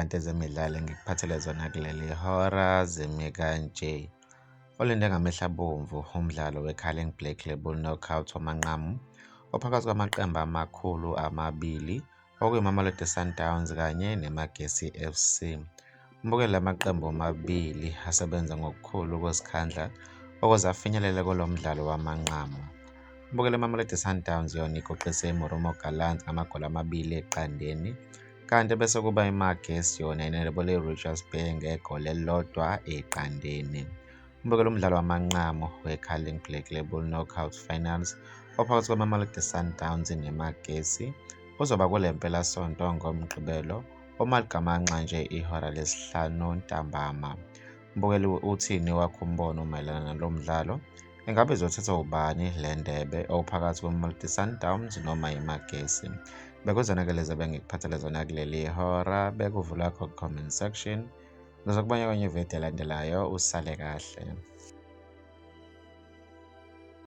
Kanti ezemidlalo engikuphathele zona kuleli hora zimi kanje. Olinde ngamehlo abomvu umdlalo we-Carling Black Label Knockout wamanqamu ophakathi kwamaqembu amakhulu amabili okuyiMamelodi Sundowns kanye neMagesi FC. Mbukeli la maqembu omabili asebenza ngokukhulu ukuzikhandla ukuze afinyelele kulo mdlalo wamanqamu. Mbukeli iMamelodi Sundowns yona iguqise iMarumo Gallants ngamagoli 2-0 kanti bese kuba iMagesi yona inebole iRichards Bay ngegoli 1-0. Mbukeli umdlalo wamanqamu we-Carling Black Label Knockout Finals ophakathi kweMamelodi Sundowns neMagesi uzoba kule mpelasonto ngoMgqibelo uma ligamanxa nje ihora lesihlanu ntambama. Mbukeli uthini wakho umbono mayelana nalo mdlalo? Ingabe izothathwa ubani le ndebe ophakathi kweMamelodi Sundowns noma iMagesi? Bekuzona-ke lezi ebengikuphathele zona kuleli hora bekuvula comment section. Ngizokubona kwenye ividiyo elandelayo usale kahle.